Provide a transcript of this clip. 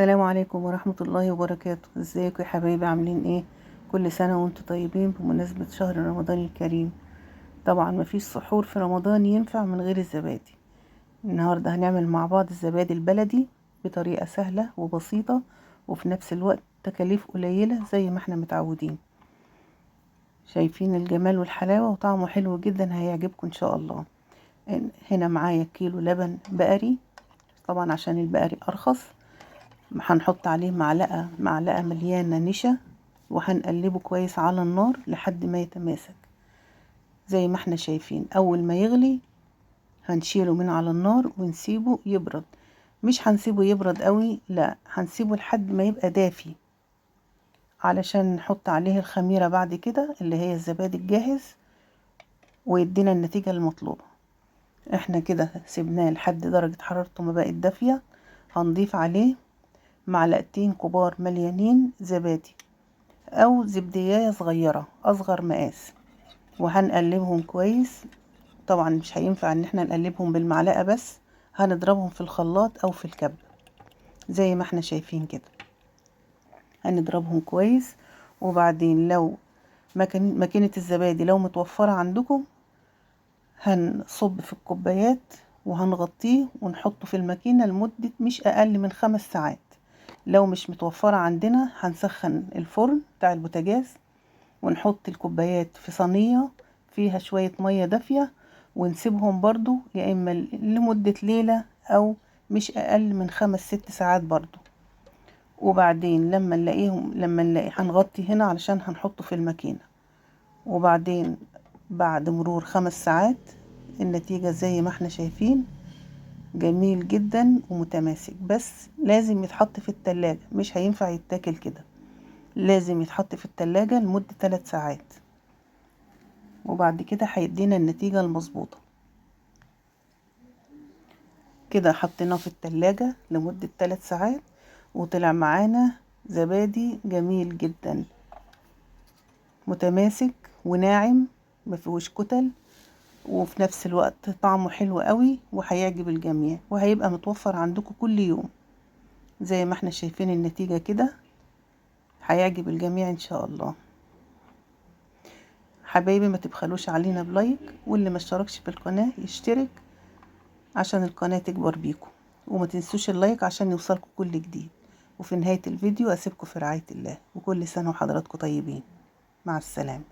السلام عليكم ورحمة الله وبركاته. ازيكم يا حبايبي؟ عاملين ايه؟ كل سنة وانتم طيبين بمناسبة شهر رمضان الكريم. طبعا مفيش سحور في رمضان ينفع من غير الزبادي. النهاردة هنعمل مع بعض الزبادي البلدي بطريقة سهلة وبسيطة، وفي نفس الوقت تكاليف قليلة زي ما احنا متعودين. شايفين الجمال والحلاوة، وطعمه حلو جدا، هيعجبكم ان شاء الله. هنا معايا كيلو لبن بقري، طبعا عشان البقري ارخص. هنحط عليه معلقة مليانة نشا، وهنقلبه كويس على النار لحد ما يتماسك زي ما احنا شايفين. اول ما يغلي هنشيله من على النار ونسيبه يبرد. مش هنسيبه يبرد قوي، لا، هنسيبه لحد ما يبقى دافي، علشان نحط عليه الخميرة بعد كده اللي هي الزبادي الجاهز، ويدينا النتيجة المطلوبة. احنا كده سيبناه لحد درجة حرارته ما بقت دافية. هنضيف عليه معلقتين كبار مليانين زبادي او زبدية صغيرة اصغر مقاس، وهنقلبهم كويس. طبعا مش هينفع ان احنا نقلبهم بالمعلقة بس، هنضربهم في الخلاط او في الكب زي ما احنا شايفين كده. هنضربهم كويس. وبعدين لو ماكينة الزبادي لو متوفرة عندكم، هنصب في الكوبايات وهنغطيه ونحطه في الماكينة لمدة مش اقل من 5 ساعات. لو مش متوفرة عندنا هنسخن الفرن بتاع البوتاجاز ونحط الكوبايات في صينية فيها شوية مية دافية، ونسيبهم برضو يا اما لمدة ليلة او مش اقل من 5-6 ساعات برضو. وبعدين لما نلاقي هنغطي هنا علشان هنحطه في الماكينة. وبعدين بعد مرور 5 ساعات النتيجة زي ما احنا شايفين، جميل جدا ومتماسك. بس لازم يتحط في التلاجة، مش هينفع يتاكل كده، لازم يتحط في التلاجة لمدة 3 ساعات، وبعد كده هيدينا النتيجة المظبوطة. كده حطيناه في التلاجة لمدة 3 ساعات، وطلع معانا زبادي جميل جدا متماسك وناعم، ما فيهوش كتل، وفي نفس الوقت طعمه حلو قوي وهيعجب الجميع، وهيبقى متوفر عندكم كل يوم زي ما احنا شايفين النتيجة كده. هيعجب الجميع ان شاء الله. حبايبي ما تبخلوش علينا بلايك، واللي ما اشتركش في القناة يشترك عشان القناة تكبر بيكم، وما تنسوش اللايك عشان يوصلكم كل جديد. وفي نهاية الفيديو اسيبكم في رعاية الله، وكل سنة وحضراتكم طيبين. مع السلامة.